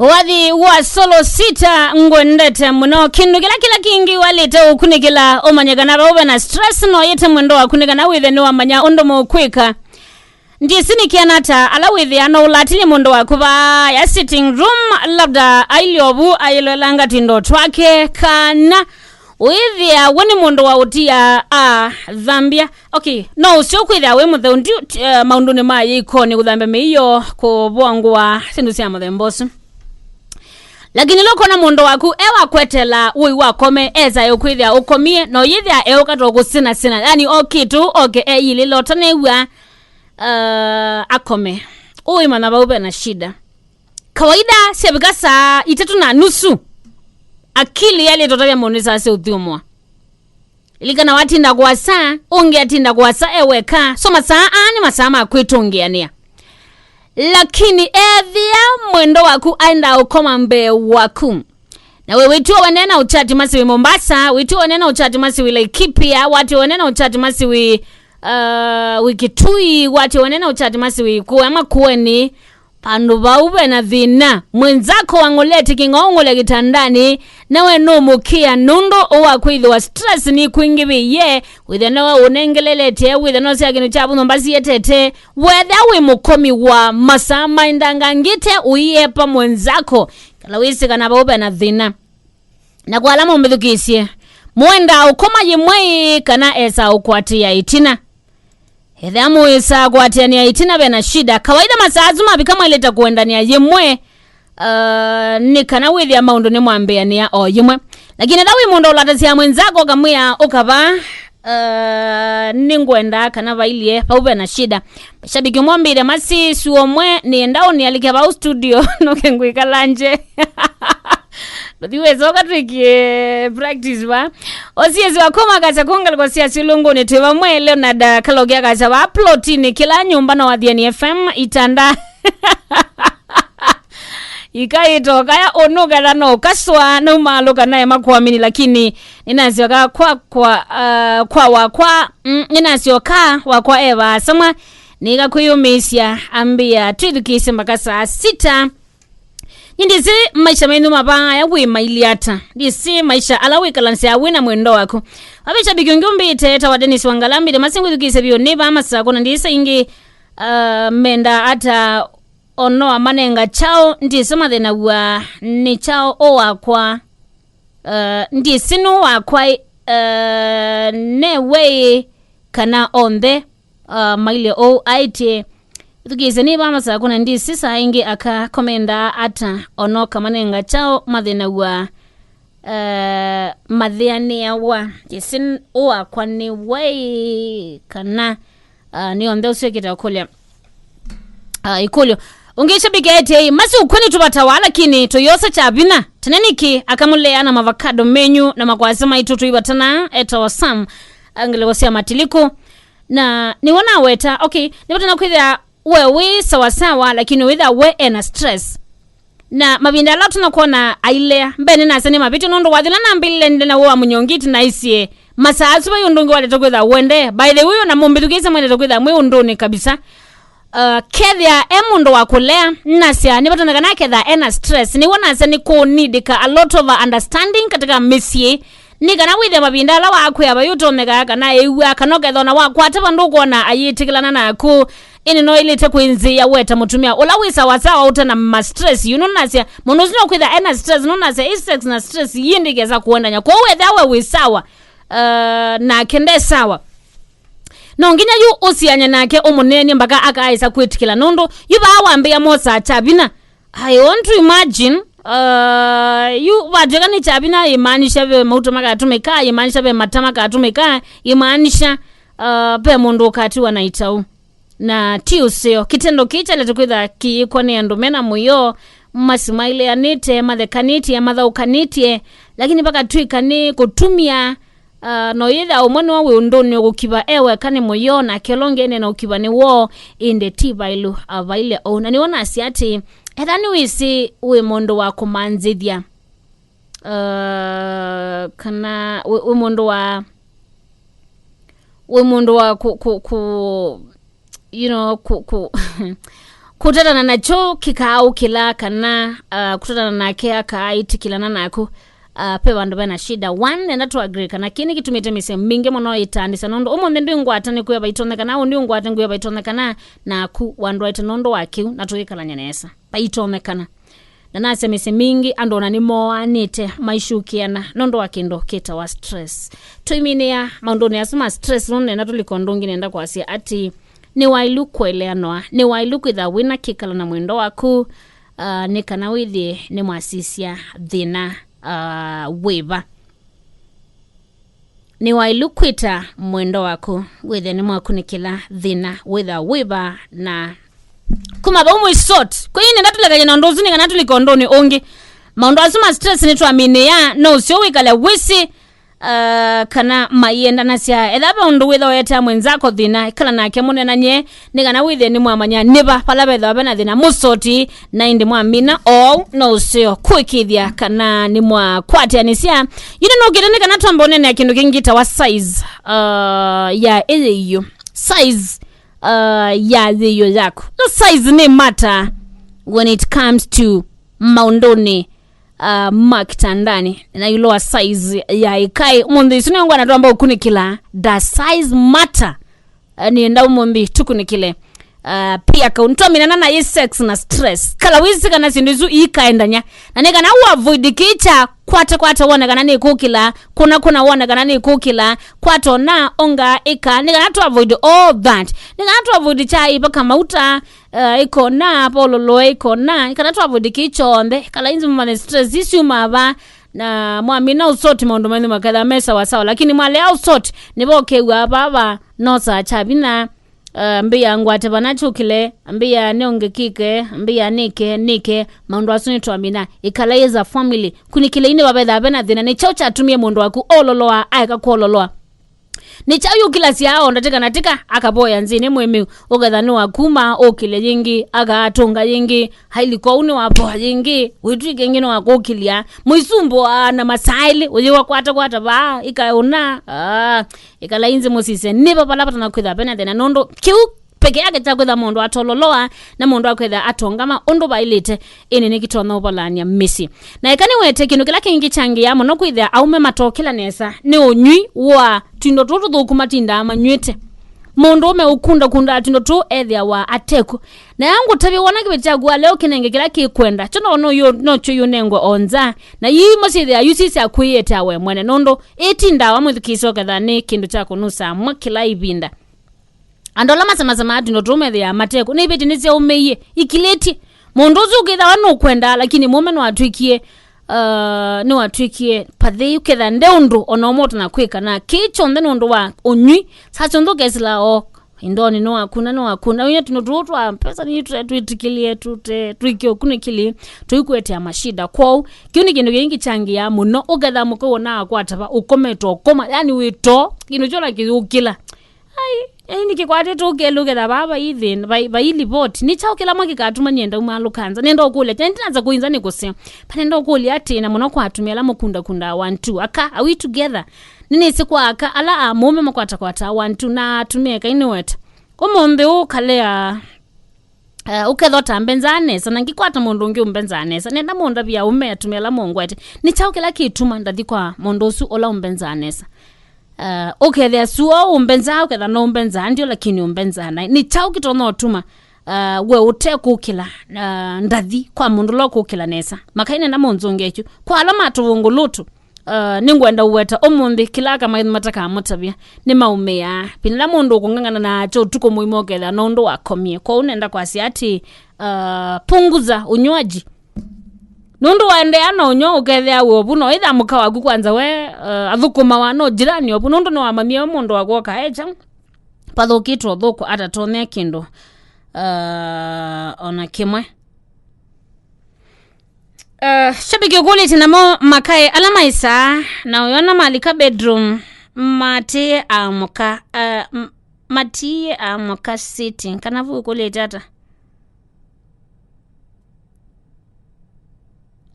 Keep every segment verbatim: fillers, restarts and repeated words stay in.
Wathi wa solo sita ngwendete mũno. Kĩndũ kĩla kĩla kĩngĩ walĩte ũkunĩkĩla ũmanye kana vau ve na stress no yĩte mwendo waku nĩ kana wĩthe nĩwamanya ũndũ mũkwĩka. Ndĩsĩ nĩ kĩana ta ala wĩthĩa no ũlatilie mũndũ waku vaaya sitting room, labda ailyovu ayĩlwelanga twindo twake, kana wĩthĩa we nĩ mũndũ wa ũtia athambya. Okay, no ũseo kwĩthĩa wĩ mũtheu ndi, uh, maũndũnĩ ma yĩkonĩ, kũthambya mĩio, kũvongũa, syĩndũ sya mũthemba ũsu. Lakini lũkona mũndũ waku e wakwetela ũi wakome, esa eũkwĩthĩa ũkomie, no yĩthĩa eũka to kũsinasina, yani o kĩtu oke eyilĩla ũtanew'a, uh, akome. Ũimanya vau ve na shida. Kawaida syavika saa itatũ na nusu, akili yaĩlĩte ũtavya mũndũ nĩ saa sya ũthyũmũa. Lilikana watinda kũasa, ũngĩ atinda kũasa e weka, so masaa aa nĩ masaa ma kwĩtũngĩanĩa. Lakini ethĩa mwendo waku aenda ũkoma mbee waku, na we wĩtiwa wenena uchati masi wĩ Mombasa, wĩtiwa wenena uchati masi wĩ Laikipia, watiwa wenena uchati masi wĩ, uh, wĩ Kitui, watiwa wenena uchati masi wĩ kũya Makueni, vandũ vau ve na thĩna. Mwenzako wang'olete kĩng'aũng'ũle kĩtandanĩ, nawe nũmũkĩa nũndũ ũwakwĩthĩwa stress nĩkwingĩvĩie, wĩthĩa nowe ũnengelelete, wĩthĩa no sya kĩndũ kya vũnyũ mbasi yetete, wethĩa wĩ mũkomi wa masaa maendangangĩte ũiyepa mwenzako, kana wĩsĩ kana vau ve na thĩna. Na kwa ala mũmbĩthukĩĩsye, mwenda ũkoma yĩmwe ĩ kana esa ũkwatĩa ĩtina? Ethĩa mũĩsaa kũatĩanĩa ĩtina ve na shida. Kawaida masaa asu mavika mwaĩlĩte kũendanĩa yĩmwe, uh, nĩ kana wĩthĩa maũndũ nĩmwambĩanĩa o yĩmwe. Lakini ethĩa wĩ mũndũ ũlatasya mwenzako ũkamwĩa ũkava, uh, nĩngwenda kana vailye vau ve na shida. Mashabiki ũmwe ambĩte masi suo mwe nĩenda ũnĩalĩke vau studio nũke ngwĩkala nje. Ndũthi wĩsoka twĩkie practice va. Osiesi wa kuma akasya kũngalĩko sya silunguni twĩ vamwe. Leonard Kaloki akasya va plotini kĩla nyũmba no Athiani F M itanda. Ikaitoka ya ũnũketha no kaswa no malũka naye makwamini, lakini ninasyoka kwa kwa uh, kwa wakwa mm, ninasyoka wakwa eva asamwa. Nĩga kwĩyũmĩĩsya ambĩa twĩthukĩĩsye mpaka saa sita. Nĩ ndĩsĩ maisha menyu mavaya wĩ maili ata? Ndĩsĩ maisha ala wĩkalansya wĩ na mwendo waku. Vavisha biki ũngĩ ũmbĩte ta wa Dennis Wangala mbĩte masingwĩthukĩĩsya vyũ nĩ vaa masako na ndĩsĩ ingĩ, uh, menda ata ono amanenga chao ndĩsĩ mathĩnaw'a nĩ chao o wakwa. Uh, ndĩsĩ nũ wakwa uh, ne wei kana onthe uh, mailye ũu aĩtye. Ĩthukĩĩsye nĩ vaa masako na ndĩsĩ saa ingĩ aka komendaa ata onoka manenga chao mathĩnaw'a, uh, mathĩanĩawa. Ndĩsĩ ũakwa nĩ wai kana uh, nĩ onthe ũsu ĩkĩte kũlya. Uh, ikũlyo. Ũngĩ shabiki aĩtye, masi ũkw'anĩ tũvatawa lakini tũyosa kya vinya. Tene nĩkĩ akamũlea na mavakado menyu na makwasya maitũ tũivatana etawa Sam. Ngeleko sya matiliku. Na nĩw'o naweta, okay, nĩvatana kwĩthĩa we wĩ sawasawa, lakini wĩthĩa we ena stress. Na mavinda ala tũna kwona ailea, mbee nĩnasya nĩ mavĩtyo nũndũ wathi ũla nambĩlile nĩ na wĩ wa mũnyongiti na isie. Masaa asu vai ũndũ ũngĩ waleta kwĩthĩa wende. By the way, ona mũmbĩthukĩĩsya mwendete kwĩthĩa mwĩ ũndũnĩ kabisa. Uh, kethĩa e mũndũ wa kũlea, nasya nĩvatonyeka na kethĩa ena stress. Nĩw'o nasya nĩ kũnidika a lot of understanding katika mĩsyĩ. Nĩ kana wĩthĩa mavinda ala wakwĩa vai ũtonyekaa kana ĩw'a, kana ũkethĩa ona wakwata vandũ ũkwona ayĩtĩkĩlana naku. Ĩndĩ no ĩlĩte kwĩnzĩĩa weta mũtumĩa ũla wĩ sawasawa ũte na ma stress. You know, nasya mũndũ ũsu no kwĩthĩa ena stress, no nasya ĩ sex na stress yĩndĩ kesa kũendany'a. Kwoou wethĩa we wĩ sawa, uh, nake nde sawa, no nginya yu ũsiany'e nake ũmũneenye mpaka akaaĩsa kwĩtĩkĩla, nũndũ yu vaa wambĩĩa mosaa kya vinya. I want to imagine, uh, yu vatw'ĩka nĩ kya vinya, imaanisha ve mauta makatũmĩka, imaanisha ve mata makatũmĩka, imaanisha, uh, ve mũndũ ũkatiwa na itau. Na ti ũseo. Kĩtendo kĩĩ kyalete kwĩtha kĩyĩkwa nĩ andũ mena mũyo, masimaĩlĩanĩte, mathekanĩtye, mathaũkanĩtye, lakini vakatw'ĩka nĩ kũtumya. Uh, no yĩthĩa ũmwe nĩwe wĩ ũndũnĩ ũkũkiva e weka nĩ mũyo, nake ũla ũngĩ ene na ũkiva nĩ woo, ĩndĩ ti vaĩlu, uh, vaile ũu. Na nĩw'o nasya atĩ, etha nĩwĩsĩ wĩ mũndũ wa kũmanzĩthya, uh, kana wĩ, wĩ mũndũ wa, wĩ mũndũ wa kũ, kũ, kũ, you know, kũ, kũ, kũtatana nakyo kĩkaaũkĩla kana, uh, kũtatana nake akaaĩtĩkĩlana naku. Uh, pe vandũ vena shida. One, nenda tũ agree kana kĩĩ nĩkĩtumĩte mĩsyĩ mingĩ mũno ĩtandĩsa, nũndũ ũmũnthĩ ndwĩngwata nĩkwĩa vaitonyekana, ũũ ndwĩngwata ngwĩa vaitonyekana, naku wandwaĩte nũndũ wa kĩu, na tũyĩkalany'a nesa vaitonyekana. Na nasya mĩsyĩ mingĩ andũ ona nĩmooanĩte maishukĩana nũndũ wa kĩndũ kĩtawa stress. Tũiminĩa maũndũnĩ asu ma stress, nũndũ nenda tũlika ũndũ ũngĩ, nenda kwasya atĩ nĩwaĩlu kũeleanwa, nĩwaĩlu kwĩtha wĩna kĩkala na mwendwa waku, uh, nĩ kana wĩthĩe nĩmwasisya thĩna, uh, wĩva. Nĩwaĩlu kwĩta mwendwa waku wĩthĩe nĩmwakunĩkĩla thĩna wĩtha wĩva. Na kuma vau mũisot kwĩi nenda tũlekany'a na ũndũ ũsu nĩ kana tũlika ũndũnĩ ũngĩ. Maũndũ asu ma stress nĩtwaminĩa, no ũseo wĩkale wĩsĩ, uh, kana maiendanasya. Etha ve ũndũ wĩtha ũetea mwenzako thĩna, ĩkala nake mũnenany'e, nĩ kana wĩthĩe nĩmwamanya nĩva vala vethĩwa vena thĩna mũsoti, na ĩndĩ mwamina oou no ũseo kũĩkĩĩthya kana nĩmwakwatĩanĩsya. Yu nĩnũkĩte nĩ kana twambe ũneenea kĩndũ kĩngĩ kĩtawa size, uh, ya ĩyĩio. Size, uh, ya yĩio yaku. No, size nĩ matter when it comes to maũndũnĩ, uh, ma kĩtandani. Na ĩũlũ wa size ya ĩkaĩ, ũmũnthĩ isu nĩngwana twamba ũkunĩkĩla, does size matter? Uh, nĩenda ũmũnthĩ tũkunĩkĩle, uh, pia kau nĩtwaminana na ĩ sex na stress. Kala wĩsĩ kana syĩndũ isu iikaendany'a. Na nĩ kana ũavoid kĩĩ kya kwata kwata wone kana nĩkũkĩla, kũna kũna wone kana nĩkũkĩla, kwata ona onga ĩka, nĩ kana tũavoid all that. Nĩ kana tũavoid kya ĩva kamauta, uh, ĩkona, pololoe ĩkona, nĩ kana tũavoid kĩĩ kyonthe. Kala inzi mumane stress isu syumaa va, na mwamina ũsoti maũndũ menyu maketha me sawa sawa, lakini mwalea ũsoti nĩvo ũkew'a vava nosa kya vinya. Uh, mbĩa ngwate vana kyũkĩle, mbĩa nĩonge kĩke, mbĩa nĩke, nĩke, maũndũ asu nĩtwamina. Ĩkala as a family, kunĩkĩlei nĩvavethaa vena thĩna. Nĩ kyaũ kyatumie mũndũ waku ololoa, aeka kwololoa? Nĩ kyaũ yũkĩlasya o ndatĩka na tĩka, akavoya nzĩnĩ mwĩmĩu, ũketha nĩwakuma, ũkĩlya yĩngĩ, akaatũnga yĩngĩ, aili kwoou nĩwavoa yĩngĩ, wĩtw'ĩke ĩngĩ nĩwakũkĩlya, mũisumbũaa na masaĩlĩ, ũyĩwa kwata kwata vaa, ĩkaũna, ah, ĩkala inzi mũsisye, nĩvo vala vatana kwĩtha vena thĩna, nũndũ kĩu peke yake kya kwĩtha mũndũ atololoa, na mũndũ akwĩtha atongama ũndũ vaĩlĩte, ĩnĩ nĩkĩtonya ũvalany'a mĩsyĩ. Na eka nĩwete kĩndũ kĩla kĩngĩ kyangĩaa mũno kwĩthĩa aũme matokĩla nesa nĩ ũnywi wa tũindo tũũ tũthũku matindaa manyw'ĩte. Mũndũ ũme ũkundakundaa tũindo tũũ ethĩawa atekw'o. Na ya ngũtavye wona kĩveti kyaku wa leo kĩnenge kĩla kĩkwenda, kyo no, no, yo, nokyo yũnengwe o nza. Na ii imo syĩthĩaa yu si sya kwĩyĩetea we mwene, nũndũ ĩĩ ti ndawa mwĩthukĩĩsya ũketha nĩ kĩndũ kya kũnusa mwa kĩla ĩvinda. Andũ ala masemasemaa tũindo tũu methĩaa matekũ, nĩvĩtĩ nĩsyaũmĩie, ikilĩtye. Mũndũ ũsu ũkĩthawa nũkwenda, lakini mũũme nĩwatw'ĩkie, uh, nĩwatw'ĩkie pathei, ũketha nde ũndũ ona ũmwe ũtana kwĩka, na kĩĩ kyonthe nĩ ũndũ wa ũnywi. Saa syonthe ũkesĩla o indonĩ nĩwakuna, nĩwakuna. Ũnya tũindo tũu twa mbesa nĩ tũte twĩtĩkĩlĩe, tũte twĩkĩe ũkunĩkĩli, tũikũetea mashida. Kwoou, kĩu nĩ kĩndũ kĩngĩ kyangĩaa mũno, ũketha mũka wona akwata va, ũkomete ũkoma, yani wĩ too, kĩndũ kyona kĩyũkĩla. Ai, yani nĩkĩkwatĩte ũkeli ũketha vaa vai thĩna, vai, vai livoti. Nĩ kyaũ kĩla mwa kĩkatuma nyenda umaalũka nza? Nenda ũkũlya, yani ndinanza kũinza nĩ kũseo. Pa nenda ũkũlya atĩ, na mũno kwa atumĩa ala mũkundakundaa one two. Aka, are we together? Nĩnĩsĩ kwa aka, ala amũũme makwatakwata one two, na atumĩa kai nĩweta. Ũmũnthĩ ũũ kalea, eh, ũketha ũtambe nzaa nesa, na ngikwata mũndũ ũngĩ ũmbe nzaa nesa. Nenda mũndavia aũme atumĩa ala mũngwete. Nĩ kyaũ kĩla kĩtuma ndathi kwa mũndũ ũsu ũla ũmbe nzaa nesa? Uh, ũkethĩa suo ũmbe nzaa, ũketha no ũmbe nzaa ndio, lakini ũmbe nzaa naĩ. Nĩ kyaũ kĩtonya ũtuma, uh, we ũte kũkĩla, uh, ndathi kwa mũndũ ũla ũkũkĩla nesa? Makainena mũnzũnge kyu. Kwa ala matũvũngũlũtũ, uh, nĩngwenda ũweta ũmũnthĩ kĩla aka ma-, matakamũtavya. Nĩmaũmĩaa. Vinda mũndũ ũkũng'ang'ana na ate ũtukũ mũima ũkethĩa no ũndũ wakomie. Kwoou nenda kwasya atĩ, uh, punguza unywaji. Nũndũ waendeea na ũnywa ũkethĩa wĩ ovu, no ĩtha mũka waku kwanza we, uh, athũkũmawa no jirani ovu, nũndũ nĩwamanyie we mũndũ waku oka ekya pathũkĩtwe ũthũku atatonyea kĩndũ, uh, ona kĩmwe. Uh, shabiki ũkũlĩte namo makae ala maĩsaa na ũyona malika bedroom matiĩe amũka, uh, m-, matiĩe amũka sitting, kana vu ũkũlĩte ata?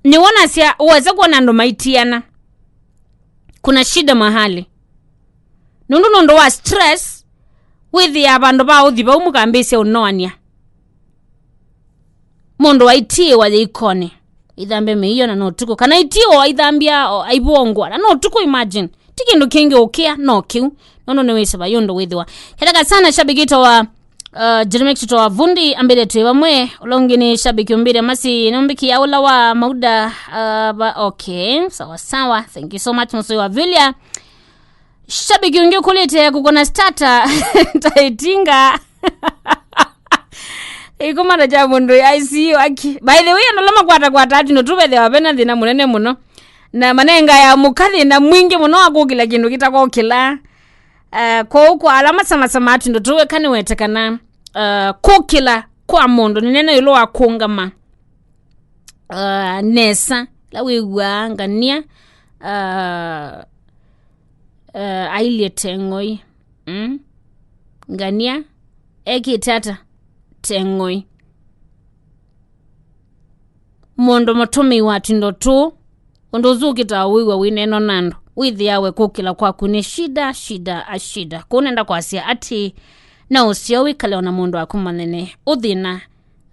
Nĩwonasya ũweza kwona andũ maitiana. Kuna shida mahali. Nũndũ nũndũ wa stress, wĩthĩaa vandũ va ũthi vau mũkambĩĩsya ũnoany'a. Mũndũ aitiĩwa yĩikonĩ, ithambia mĩio na no ũtukũ, kana itiĩwa aithambia o, aivũngwa na no ũtukũ. Imagine, ti kĩndũ kĩngĩ ũkĩa, no kĩu. Nũndũ nĩwĩsĩ vai ũndũ wĩthĩwa. Ketheka sana shabiki witũ wa, uh, Jeremiah Kituto wa Vundi, ambĩte twĩ vamwe. Ũla ũngĩ nĩ shabiki ũmbĩte Masi, nũmbĩkĩa ũla wa Mauda, uh, va, okay, sawa sawa. Thank you so much, mũsũi wa Vilia. Shabiki ũngĩ ũkũlĩte kũkona starter ta ĩtinga. Ĩkũmata kya mũndũ ya I C U aki. By the way, andũ ala makwatakwata ati nũtũvethĩawa vena thĩna mũnene mũno. Na manengaĩa mũka thĩna mwingĩ mũno wa kũkĩla kĩndũ kĩtakokĩla. Uh, kwoou kwa ala masamasama ati nũtũwĩka nĩwetekana, uh, kũkĩla kwa mũndũ nĩnene ĩũlũ wa kũngama. Uh, nesa, ĩla wĩw'aa ngania, uh, uh, ailyĩ teng'oi. Mm? Ngania ekĩte ata? Teng'oi. Mũndũ mũtũmĩi wa tũindo tũũ, ũndũ ũsu ũkĩtaa wĩw'a wĩneena na andũ, wĩthĩawe kũkĩla kwaku nĩ shida, shida, a shida. Kũu nenda kwasya atĩ, na ũseo wĩkale ona mũndũ waku manene, ũthĩna,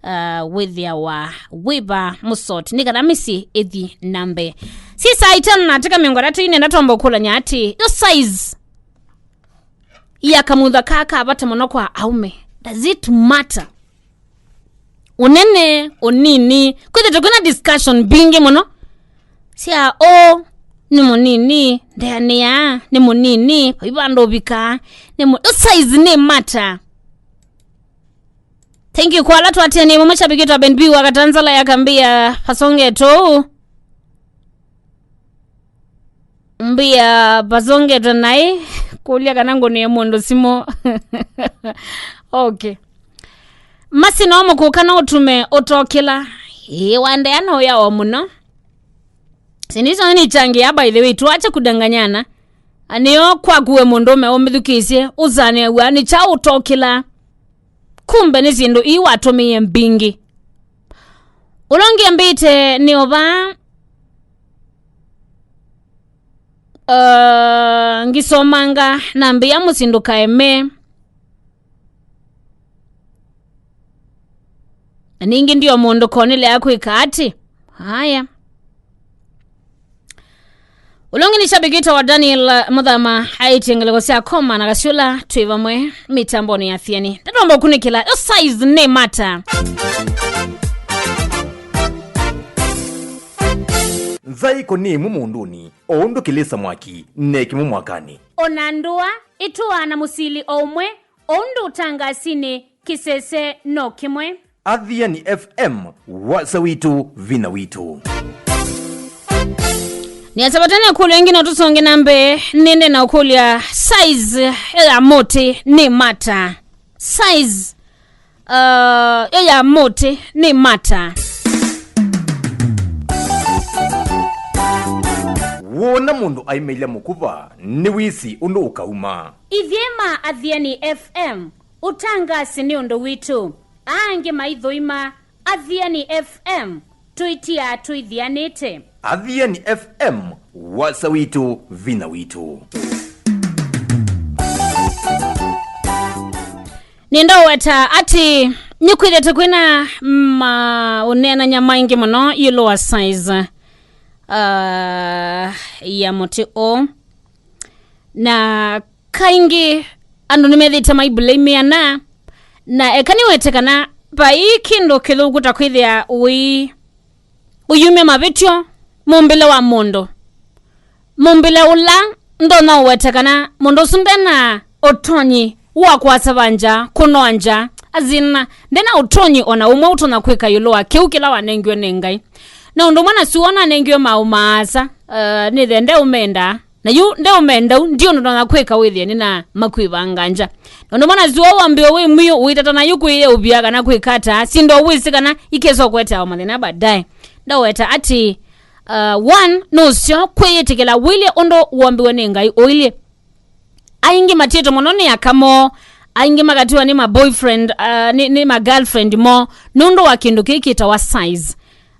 uh, wĩthĩawa wĩva mũsoti, nĩ kana mĩsyĩ ĩthi na mbee. Si saa itano na atĩka mĩongo ĩtatũ ine, ndatomba ũkũlany'a atĩ, yo size ya kamutha kaa ka vata mũno kwa aume, does it matter? Ũnene, ũnini, kwĩthĩtwe kwĩna discussion mbingĩ mũno sya, "Oh, nĩ mũnini, ndeanĩa, nĩ mũnini, vai vandũ ũvikaa, nĩ mũ-," yo size nĩ matter. Thank you kwa ala twatĩanĩe mũmwe, shabiki witũ wa Ben B wa Katanzala ya kambia pasongeto. Mbia pasongeto naĩ kũlya kana ngũnĩe mũndũ simũ. Okay. Masi no mũkũka no ũtume ũtokĩla. Ĩĩ, wandea no ya o mũno. Sindiso nĩ changia, by the way, tuache kudanganyana. Anĩo kwaku we mũndũme ũmĩthukĩĩsye, ũsanĩaw'a nĩ kyaũ ũtokĩla. Kumbe nĩ syĩndũ ii watũmĩie mbingĩ. Ũla ũngĩ ambĩte nĩ o vaa, uh, ngĩsomanga nambĩa mũsyĩ ndũkaeme. Na ningĩ ndio mũndũ konelea kwĩka atĩ. Haya. Ũla ũngĩ nĩ shabiki witũ wa Daniel Mũthama aĩtye ngeleko sya koma na kasyũla twĩ vamwe mĩtambonĩ ya Thieni. Ndatomba ũkunĩkĩla, yo size nĩ matter. Nzaĩko nĩ ĩmwe mũndũnĩ, o ũndũ kĩlĩsa mwaki ne kĩmwe mwakanĩ. Ona ndũa ĩtũaa na mũsili o ũmwe, o ũndũ ũtangasinĩ kĩsese no kĩmwe. Athiani F M, wasa witũ, vinya witũ. Nĩasya vate na ĩkũlyo ĩngĩ no tũsonge na mbee, nĩnde na ũkũlya size ya mũtĩ nĩ matter. Size, uh, ya mũtĩ nĩ matter. Wona mũndũ aimeilya mũkuva, nĩwĩsĩ ũndũ ũkauma. Ithyĩ ma Athiani F M, ũtangasi nĩ ũndũ witũ. Angĩ maithũima, Athiani F M, tũitiaa tũithianĩte. Athiani F M, wasa witũ, vinya witũ. Nĩndaweta atĩ nĩkwĩthĩte kwĩna maũneenany'a maingĩ mũno ĩũlũ wa size, uh, ya mũtĩ ũũ. Na kaingĩ andũ nĩmethĩĩte maiblameana, na eka nĩwete kana vai kĩndũ kĩthũku ta kwĩthĩa ũi-, ũyumya mavĩtyo mũmbĩle wa mũndũ. Mũmbĩle ũla ndonya ũwete kana mũndũ ũsu ndena ũtonyi wa kwasava nja, kũnoa nja, azina, ndena ũtonyi ona ũmwe ũtonya kwĩka ĩũlũ wa kĩu kĩla wanengiwe nĩ Ngai. Na ũndũ ũmwe nasu ona anengiwe maũ maasa, uh, nĩthe ndeũmenda. Na yu ndeũmenda u, ndi ũndũ ndonya kwĩka wĩthĩe nĩna makwĩvanga nja. Na ũndũ mwana zuo wambĩwe wĩ mwĩũ, ũitata na yu kwĩye ũvia kana kwĩka ata, sindo wĩsĩ kana ikesa kũeteawa mathĩna baadaye. Ndaweta atĩ, uh, one, nũsyo kwĩyĩtĩkĩla wĩlye ũndũ wombiwe nĩ Ngai ũilye. Aingĩ matiĩtwe mũno nĩ aka moo, aingĩ makatiwa nĩ ma boyfriend, uh, nĩ, nĩ ma girlfriend moo, nũndũ wa kĩndũ kĩĩ kĩtawa size.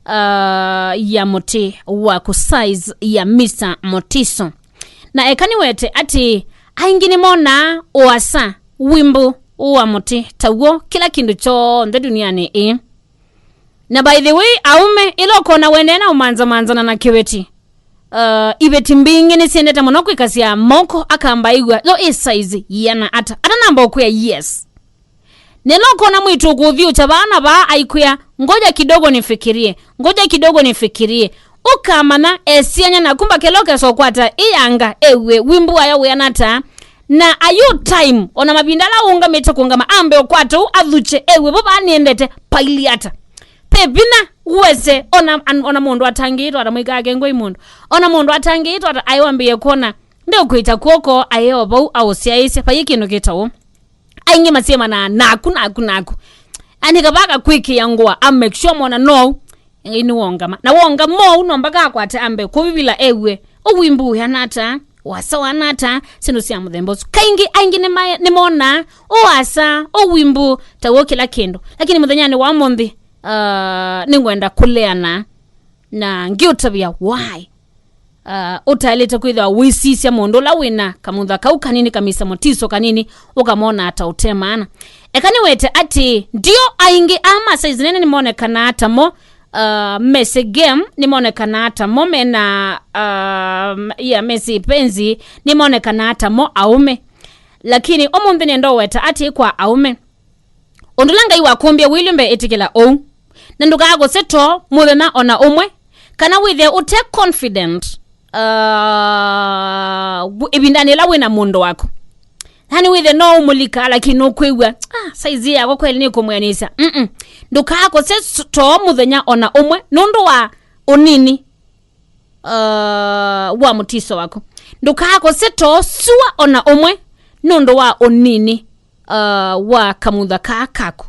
Uh, ya mũtĩ waku, size ya Mister Motiso. Na eka nĩwete atĩ aingĩ nĩmonaa ũasa, wimbu wa mũtĩ taw'o kĩla kĩndũ kyonthe duniani ĩĩ. Na by the way, aume, ĩla ũkona wendeea na ũmanzamanzana na kĩveti, uh, iveti mbingĩ nĩsyendete mũno kwĩkasya moko akamba ĩw'a yo ĩ size yĩana ata. Atanamba ũkwĩa yes. Na ĩla ũkona mwĩĩtu ũkũthiũkya vaa na vaa aikwĩa, "Ngoja kidogo nifikirie, ngoja kidogo nifikirie." Ũkamanya esiany'a naku mbaka ĩla ũkesa ũkwata ĩyanga ew'e wimbu wayo wĩana ata. Na ayu time, ona mavinda ala ũũngamĩte kũũngama, ambe ũkwate ũu athukye ew'e vo vaa nĩendete paili ata. Pe vinya uwese ona, an- ona mũndũ atangĩĩtwa ata, mwĩkaa kengoi mũndũ. Ona mũndũ atangĩĩtwa ata, aĩ wambĩĩe kwona ndeũkwĩkya kw'oko, aĩ o vau aũsyaĩĩsya, vaiĩ kĩndũ kĩtaũ. Aingĩ masyemanaa naku, naku, naku. Ani kavaka kwĩkĩa ngũa, a make sure mona no. Ngai nĩwongama. Na wongama ũu no mbaka akwate ambe kũvivila ew'e. Ũwimbu wĩana ata, wasa wana ata, syĩndũ sya mũthemba ũsu. Kaingĩ, aingĩ nĩma- nĩmonaa ũwasa, ũwimbu, ta w'o kĩla kĩndũ. Lakini mũthenyanĩ wa ũmũnthĩ, uh, nĩngwenda kũleana na ngĩũtavya why. Uh, ũtaĩlĩte kwĩthĩwa wĩsisya mũndũ ũla wĩna kamutha kau kanini, kamisa mũtiso kanini, ũkamona ta ũte maana. Eka nĩwete atĩ ndio aingĩ a ma size nene nĩmonekanaa ta mo, uh, mesi game nĩmonekanaa ta mo mena, uh, yeah, mesi penzi nĩmonekanaa ta mo aume. Lakini ũmũnthĩ nĩenda ũweta atĩ kwa aume, ũndũ ũla Ngai wakũmbie wĩlĩ mbee ĩtĩkĩla ũu. Na ndũkaakũse too mũthenya ona ũmwe, kana wĩthĩe ũte confident, uh, ĩvindanĩ ĩla wĩ na mũndũ waku. Yani wĩthĩe no ũmũlika, lakini nũkwĩw'a, "Ah, saizi yakwa kweli nĩkũmwĩanĩsya." Mm-mm. Ndũkaakũse s- too mũthenya ona ũmwe nũndũ wa ũnini, uh, wa mũtiso waku. Ndũkaakũse too sua ona ũmwe nũndũ wa ũnini, uh, wa kamutha kaa kaku.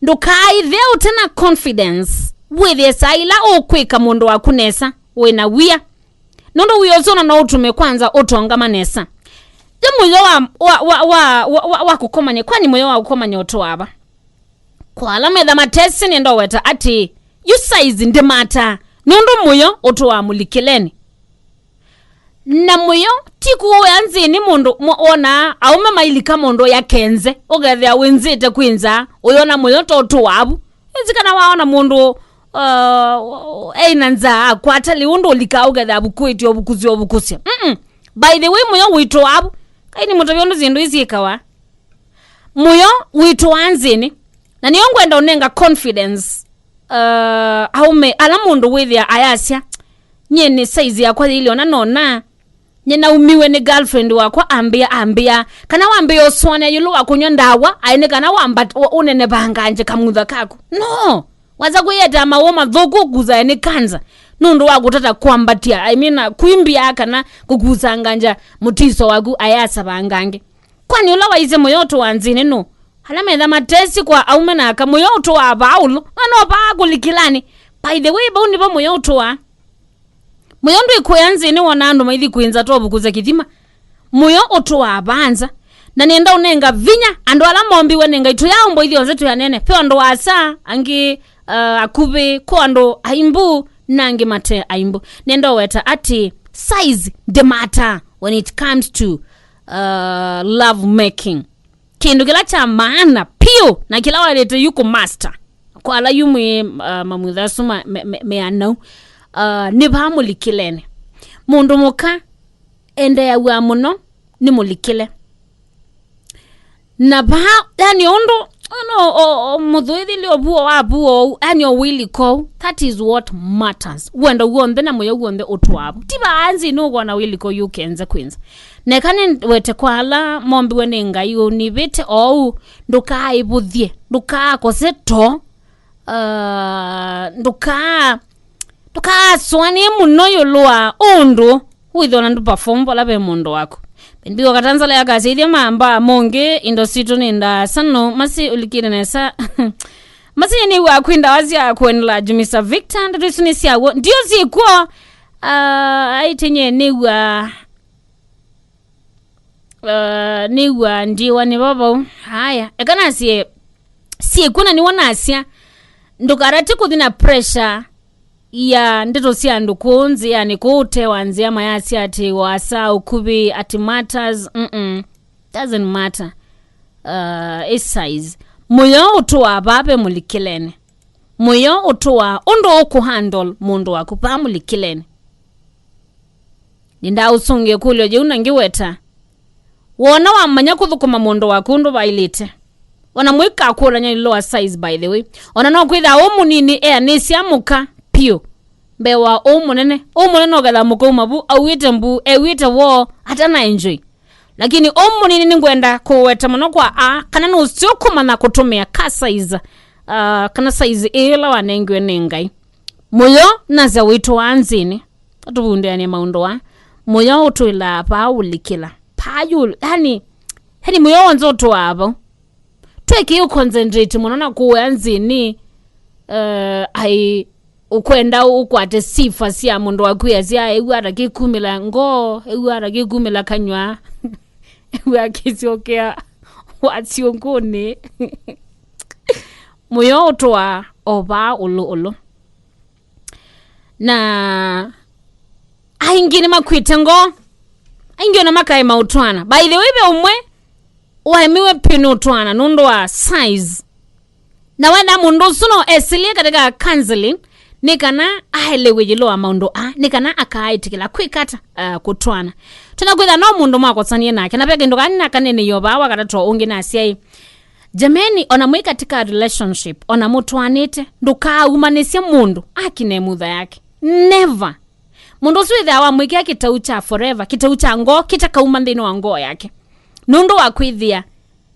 Ndũkaaĩthĩa ũte na confidence wĩthĩe saa ila ũkwĩka mũndũ waku nesa wĩ na wia, nũndũ wia ũsu ona no ũtume kwanza ũtongama nesa. Yu mũyo wa, wa, wa, wa, wa, wa, wa kũkomany'a, kwani mũyo wa kũkomany'a ũtũaa va? Kwa ala metha matesĩ nĩndoweta atĩ yu saizi ndĩmataa, nũndũ mũyo ũtũaa mũlikĩlenĩ. Na mũyo ti kũũya nzĩnĩ mũndũ mo- wonaa aũme mailika mũndũ ũya kenze, ũkethĩa wĩnzĩte kwĩ nza, ũyona mũyo to ũtũaa vu. Ĩnzi kana waona mũndũ, uh, eina nzaa akwata lĩu ũndũ ũlikaa ũkethĩa vukuĩtye ũvukusya ũvukusya. Mm-mm. By the way, mũyo wĩtũaa vu. Kai nĩ mũtavya ũndũ syĩndũ isyĩkawa. Mũyo wĩtũaa nzĩnĩ. Na nĩyo ngwenda ũnenga confidence, uh, aume ala mũndũ wĩthĩa ayasya, "Nyie nĩ size yakwa yĩilye ona nona. Nyie naumiwe nĩ girlfriend wakwa ambĩa, ambĩa." Kana wambĩa ũsũanĩa ĩũlũ wa kũnywa ndawa, aĩ nĩ kana wamba- wa- ũnenevangangye kamutha kaku. No! Waza kwĩyetea mawoo mathũku ũkusae nĩ kanza nũndũ wa kũtata kwambatya, I mean, uh, kwimbia kana kũkusangangya mũtiso waku ayasa vangange. Kwani ũla waisye mũyo ũtũaa nzĩnĩ nũ? Ala metha matesĩ kwa aume na aka, mũyo ũtũaa vaa ũlũ, na no vaa kũlikĩlanĩ. By the way, vau nĩvo mũyo ũtũaa. Mũyo ndwĩkũĩa nzĩnĩ wona andũ maithi kwĩnza tovu kũsya kĩthima. Mũyo ũtũaa vaa nza. Na nĩenda ũnenga vinya andũ ala mombiwe nĩ Ngai, tũyaaũmbwa ithyonthe twĩ anene. Ve andũ asa, angĩ, uh, akuvĩ, kũ andũ aimbu, na angĩ mate aimbu. Nĩenda ũweta atĩ size ndĩmataa when it comes to, uh, love making. Kĩndũ kĩla kya maana piũ na kĩla waĩlĩte yu kũmaster kwa ala yu mwĩ, uh, mamutha asu ma- me- me- meanau, uh, nĩ vaa mũlikĩlene. Mũndũ mũka endeeaw'a mũno nĩ mũlikĩle. Na vaa, yani, ũndũ, no, o- o- mũthũĩthĩlye ũvuo wa vuo ũu, yani, o wĩliko ũu, that is what matters. Wendo w'onthe na mũyo w'onthe ũtũaa vu. Ti vaa nzĩ nũkwona wĩliko ũyũ ũkenze kwĩnza. Neka nĩwete kwa ala mombiwe nĩ Ngai ũnivĩte oou, ndũkaaĩvũthye, ndũkaakose too, uh, ndũkaa- ndũkaasũanĩe mũno ĩũlũ wa ũndũ wĩthĩwa na ndũperform vala ve mũndũ waku. Bendigo Katanzala yakasya ithya mamba mongĩ indo sitũ nĩ ndaasa no masi ũlikĩte nesa. Masi nĩw'a kwĩ ndawa sya kũenela Jumisa Victor, ndeto isu nĩ sya w'o. Ndio syĩkw'o, uh, aitenye nĩw'a Uh, nĩw'a ndiwa nĩ vavau. Haya, eka nasye syĩkw'o na nĩw'o nasya, ndũkarate kũthi na pressure ya ndeto sya andũ kũũ nzĩanĩ, kũũ ũtewa nzĩa mayasya atĩ wasa ũkuvĩ, atĩ matters. Mm-mm. Doesn't matter. Uh, ĩ size. Mũyo ũtũaa vaa ve mũlikĩlene. mũyo ũtũaa ũndũ ũkũhandle mũndũ waku vaa mũlikĩlenĩ. Nĩndaũsũngĩa ĩkũlyo yĩu na ngĩweta, wona wamanya kũthũkũma mũndũ waku ũndũ vaĩlĩte, ona mũikakũlany'a ĩũlũ wa size, by the way, ona no kwĩtha ũũ mũnini eanĩsya mũka piũ mbee wa ũũ mũnene. Ũũ mũnene ũketha mũka uma vu auĩte mbu, ew'ĩte woo, atana enjoy. Lakini ũũ mũnini nĩngwenda kũweta mũno kwa a, kana nũsĩ ũkũmanya kũtũmĩa ka size, uh, kana size ĩla wanengiwe nĩ Ngai. Mũyo nasya wĩtũ wa nzĩnĩ, atũvundĩanĩa maũndũ wa mũyo ũtwĩlaa paa ũlikĩla paa yũlũ, yani, yani mũyo wonze ũtũaa vau. Twĩkĩĩ ũconcentrate mũno na kũũya nzĩnĩ, uh, ai ũkwenda ũkwate sifa sya mũndũ waku, asya ew'a ata kĩkumĩla ngoo, ew'a ata kĩkumĩla kanyw'a, ew'a kĩsyokea wasyũngũnĩ. Mũyo ũtũaa o vaa ũlũ ũlũ. Na aingĩ nĩmakw'ĩte ngoo, aingĩ ona makaema ũtwaana. By the way, ve ũmwe waemiwe piũ nĩ ũtwaana nũndũ wa size. Na wenda mũndũ ũsu no esĩlye katika counseling, nĩ kana aelewe yĩlo wa maũndũ aa, nĩ kana akaaĩtĩkĩla kwĩka ata, uh, kũtwaana. Tena kwĩtha no mũndũ mwakosanie nake, na ve kĩndũ kana nakanene yo vaa wakatatũ ũngĩ na asyai. Jameni, ona mwĩ katika relationship, ona mũtwaanĩte, ndũkaaumanĩsye mũndũ akine mutha yake. Never. Mũndũ ũsu wĩthĩawa wamwĩkĩa kĩtau kya forever, kĩtau kya ngoo kĩtakauma nthĩnĩ wa ngoo yake. Nũndũ wa kwĩthĩa,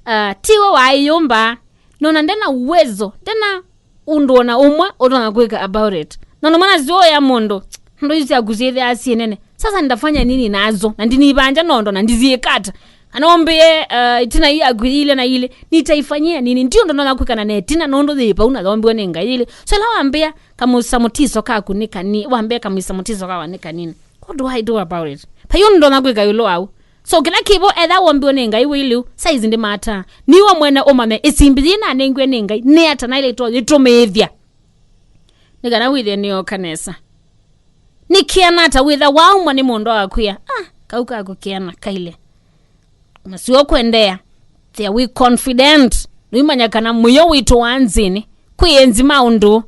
uh, tiwe waĩyũmba, nona ndena uwezo, ndena ũndũ ona ũmwe ũtonya kwĩka about it. Nona mwana zioya mũndũ, ndũ isu syaku syĩthĩaa syĩ nene. Sasa nitafanya nini nazo? Na ndinivanja nondo na ndiziĩkata. Anombie, uh, itina hii yaku ile na ile, nitaifanyia nini? Ndio ndo naona kwikana na itina nondo the pau na thombiwa ni Ngai ile. So la wambia kamusa mutiso kaku ni kani, wambia kamusa mutiso kawa ni kanini. What do I do about it? Payo ndo na kwika yulo au. So kila kibo etha wombiwa ni Ngai wiliu, size ndi mata. Niwe mwene umame isimbi yina nengwe ni Ngai, ni ata na ile to itumithia. Ni kana withie ni oka nesa. Nĩ kĩana ata wĩtha waumwa nĩ mũndũ wakwĩa, ah, kau kaku kĩana kaile. Masio kwendeea. They are we confident. Nũimanya kana mũyo witũ wa nzĩnĩ kwĩ enzi maũndũ, uh,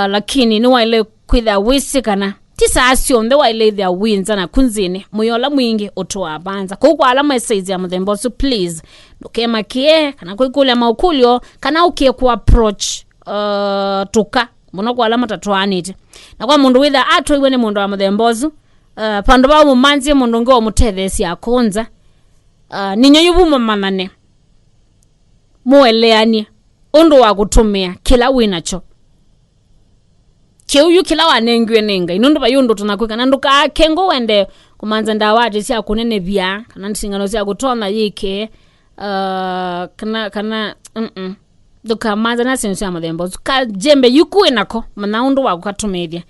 lakini nĩwaile kwĩtha wĩsĩ kana ti saa syonthe waile ĩthĩa wĩ nza naku nzĩnĩ. Mũyo ũla mwingĩ ũtũaa vanza. Kũu kwa ala me size ya mũthemba ũsu, please, ndũkemakĩe kana kwĩkũlya maũkũlyo kana ũkie kũ approach, uh, tũka mũno kwa ala matatwaanĩte. Na kwa mũndũ wĩtha atwaiwe nĩ mũndũ wa mũthemba ũsu, uh, vandũ va ũmũmanzie mũndũ ũngĩ wa ũmũtetheesya akũnza, uh, ninyo yu vumamanyane, mũeleanie ũndũ wa kũtũmĩa kĩla wĩ nakyo. Kĩu yu kĩla wanengiwe nĩ Ngai, nũndũ vai ũndũ ũtonya kwĩka, na ndũkaake ngũ wende kũmanza ndawa atĩ sya kũnenevya, kana singano sya kũtonya yĩke, uh, kana, kana, mm-mm. Ndũkamanza na syĩndũ sya mũthemba ũsu. Kajembe yuku wĩ nako, manya ũndũ wa kũkatũmĩĩthya.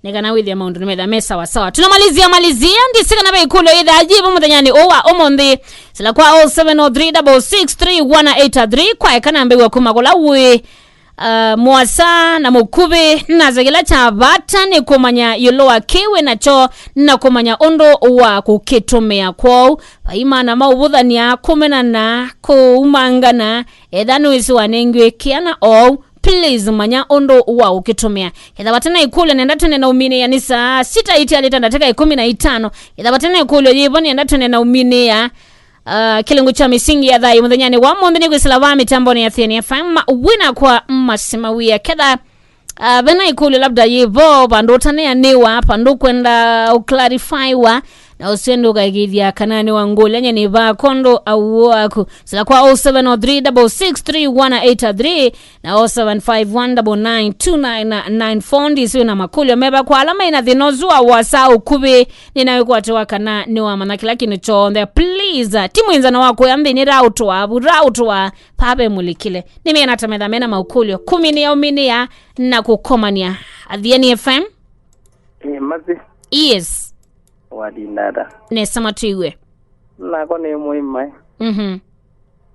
Nĩ kana wĩthĩa maũndũ nĩmetha me sawa sawa. Tunamalizia, malizia, ndisi kana ve ikũlyo yĩthaa yĩvo mũthenyanĩ ũũ wa ũmũnthĩ. Sila kwa oh seven oh three double six three one eight three, kwa eka na mbĩw'a kuma kũla wĩ, uh, mũasa na mũkuvĩ, na kĩla kya vata nĩ kũmanya ĩũlũ wa kĩ wĩ nakyo na kũmanya ũndũ wa kũkĩtũmĩa. Kwoou, vai maana ma ũvũthany'a, kũmenana, kũumangana, etha nĩwĩsĩ wanengiwe kĩana oou, please manya ũndũ wa ũkĩtũmĩa. Ketha vate na ikũlyo nenda tene na ũminĩĩa nĩ saa sita itialĩte ndatĩka ikũmi na itano. Ketha vate na ikũlyo yĩvo nenda tene na ũminĩĩa. Uh, kĩlungu kya mĩsingi ya thayũ mũthenyanĩ wa ũmũnthĩ nĩ kwĩsĩla va mĩtambonĩ ya Thĩani F M, wina kwa Masima Wia. Ketha, uh, vena ikũlyo labda yĩvo, vandũ ũtanĩanĩwa, vandũ kwenda ũclarifywa, na ũsio ndũkaĩkĩĩthya kana nĩ wa ngũlya nyeni va kondo au waku. Sila kwa oh seven oh three double six three one eight three na oh seven five one double nine two nine nine four. Ndisi wĩna makũlyo meva kwa ala maina thĩna ũsu wa wasa ũkuvĩ, nĩna wĩkwatĩwa kana nĩwamanya kĩla kĩndũ kyonthe. Please, uh, ti mwĩnzano wa kũya nthĩnĩ, raũtũa vu, raũtũa paa ve mũlikĩle. Nĩmena ta metha mena maũkũlyo. Kũminĩa, ũminĩa na kũkomania. Athiani F M? Eh, Masi. Yes. Walinda ata? Nesa matwĩw'e. Nakwa nĩ mũima. Mhm.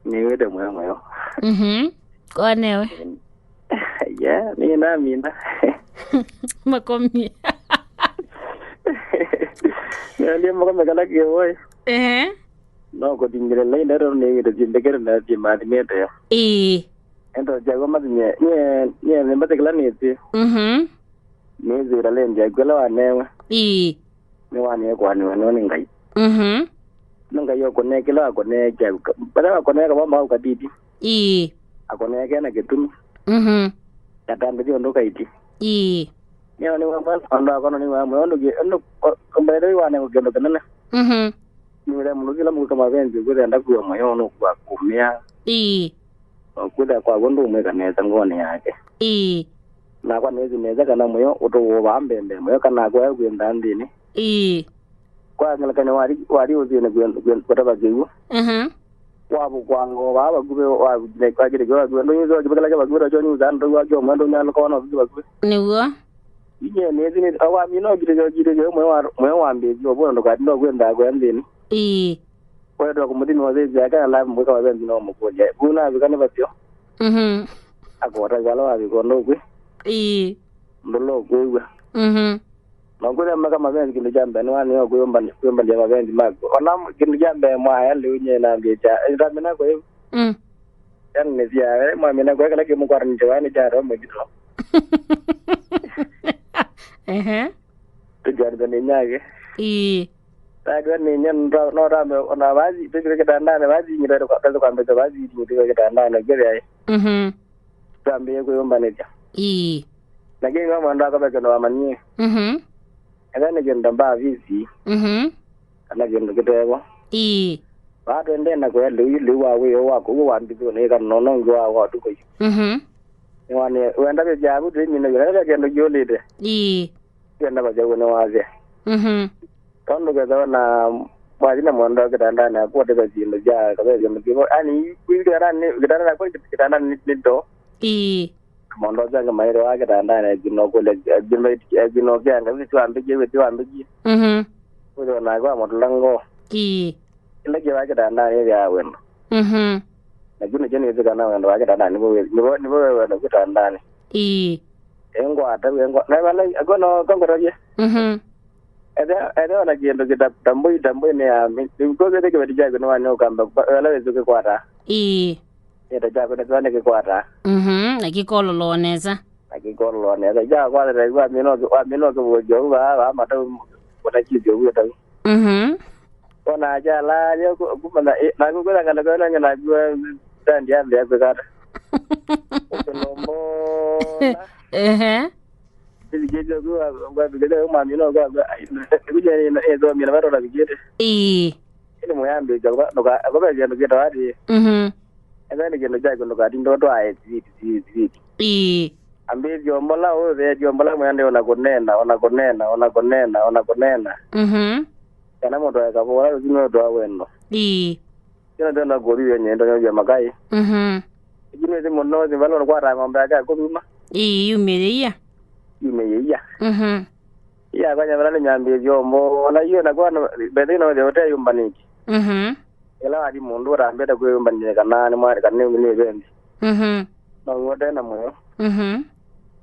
Nĩwĩte mweo mweo. Mhm. Kwa newe. Yeah, nĩ namina. Makomie. Nĩalie makome kala kĩwoi. Ehe. No kũthingĩrĩla ĩndero nĩwĩte syĩndekere na syĩmathimĩte yo. Ĩĩ. Ento kyakwa mathi nye, nye, nye, nĩmbate kĩla nĩsĩ. Mhm. Nĩsĩ ĩtalenti yaku ĩla wanewe. Ii. Nĩwanĩe kũanĩwa nĩwe nĩ Ngai. Mhm. Nĩ Ngai ũkũnee kĩla wakũnee kya, vala wakũnee kavoma kau katiti. Ii. Akũnee kena kĩtumi. Mhm. Atambĩthya ũndũ kaiti. Ii. Nĩyo nĩ wamwe andũ akwa no nĩwa mwe ũndũ kĩ, ũndũ, ũmbaĩthwa wanengwa kĩndũ kĩnene. Mhm. Nĩwĩra mũndũ kĩla mũka mavenzi kwĩthĩa ndakuwa mwayo nũkwa kumĩa. Ii. Kwĩthĩa kwa ũndũ ũmwĩka nesa ngoni yake. Ii. Nakwa nĩthi nesa kana mũyo ũtũwũvaa mbembe mũyo kana akwaya kwĩnda nthĩnĩ. Ii. Kwa ngelekany'o wathi, wathi ũthĩnĩ kwĩ- kwĩ- kũtava kĩw'ũ. Mhm. Wavũkwa ngoo vaa vakuvĩ wa- wakĩte kĩo vakuvĩ ndũnyusa kĩvĩkĩla kĩ vakuvĩ takyo nyusa ndũu wakyo mwe ndũnyalũka wana ũviki vakuvĩ. Nĩw'o. Inye nĩthi nĩ wamina ũkitĩkyo ũkitĩkyo mwe wa mwe wambĩĩsya ũvũna ndũkatinda ũkwĩndaa kwĩa nthĩnĩ. Ii. Wetwa kũmũthima ũthĩĩsya kana live mwĩka mavenzi no mũkũlya vu navika nĩ vasyo. Mhm. Akota vala wavika ũndũ ũkwĩ. Ii. Ndũla ũkwĩw'a. Mhm. Na ũkwĩthĩa maka mavenzi kĩndũ kya mbee nĩwanĩwa kwĩyũmbany'a mavenzi maku. Ona kĩndũ kya mbee mwaya lĩu nye nambĩĩsya ndamina kwĩ. Mm. Yani nĩsyae mwamina kwĩ kĩla kĩmũkwatanĩtye vaa nĩ kyatwa mũthito. Ehe. Tũkyanĩtha nĩ nyake. Ii. Tadwa nĩ nye no tambe ona vathi tũkĩte kĩtandanĩ vathi nyita tũkwambĩte vathi nyita kĩtandanĩ kĩthyaĩ. Mhm. Twambĩĩe kwĩyũmbanĩthya. Ii. Na kĩngĩ mwana akavekya no amanyie. Mhm. Ethwa nĩ kĩndũ mbaa visi. Mhm. Kana kĩndũ kĩtevo. Ii. Vaa twendee na kũya lĩu lĩu wa wĩoo wa kũu wa mbithũnĩ ĩkana nona ũngĩ wa wa ũtukũ yu. Mhm. Nĩwanĩ wenda vĩkya avu twĩmina yu na kĩndũ kĩũlĩte. Ii. Twenda vakyauo nĩwasya. Mhm. Tondũ kethĩwa na mwathi na mwenda kĩtandanĩ aku ũtĩka syĩndũ sya kavee syĩndũ kĩvo yani kĩtandanĩ kĩtandanĩ nĩ- nĩ ndo. Ii. Maũndũ asu angĩ maĩthĩwa kĩtandanĩ akinokulya akinokeanga wĩsĩ wambĩkie wĩsĩ wambĩkie. Mhm. Wĩthĩwa nake wamũtũla ngoo. Ii. Kĩla kĩvaa kĩtandanĩ ĩthĩaa wendo. Mhm. Nakyu nĩkyo nĩsĩ kana wendo wa kĩtandanĩ nĩvo wĩ- nĩvo nĩvo wĩ wendo kĩtandanĩ. Ii. Engwata wengwa na vala akono kangotavye. Mhm. Ethĩwa ethĩwa na kĩndũ kĩtambũi tambũi nĩ ya kũkĩte kĩveti kyaku nĩwanĩ ũkamba vala wĩsĩ ũkĩkwata. Ii. Kĩndũ kyaku nĩkĩwa nĩkĩkwata. Mhm, na kĩkololoa nesa. Na kĩkololoa nesa. Kyakwatĩte wamina ũkĩvũkya ũu vaa vaa matau ũtakĩtye ũu ũtau. Mhm. Ona akyalaalya kumana naku kwĩthangana kwĩnange naku tandi ya mbĩa kwĩkata. Ũkĩnombola. Ehe. Nĩthikĩtye ũkĩwa ngwambĩkĩte mwamina ũkwa nĩkuja nĩthomie na vatona vikĩte. Ii. Ĩndĩ mũyambĩĩsya kũva ndũka- kũve kĩndũ kĩtawa atĩĩ. Mhm. Ethwa nĩ kĩndũ kyaku ndũkatinda ũtwae siviti siviti siviti. Ii. Ambĩĩsya ombola ũtheetye ombola mwende ona kũneena ona kũneena ona kũneena ona kũneena. Mhm. Kana mũtwae kavũla ũsu nĩũtwa wendo. Ii. Kĩna tena kũthi wenye ndo nyovya makai. Mhm. Ĩkĩ nĩsĩ mũno nĩ vala ũkwata ng'ombe yake akũthuma. Ii, yumĩyĩia. Yumĩyĩia. Mhm. Iya kwanya vala nĩnyambĩĩsye ombo ona iyo na kwa mbethĩ na ũthĩa ũteyũmbanĩtye. Mhm. Ĩla wathi mũndũ ũtambĩte kwĩyũmbanĩthya kana nĩ mwarĩ kana nĩ nĩ vendi. Mhm. No ũte na mũyo. Mhm.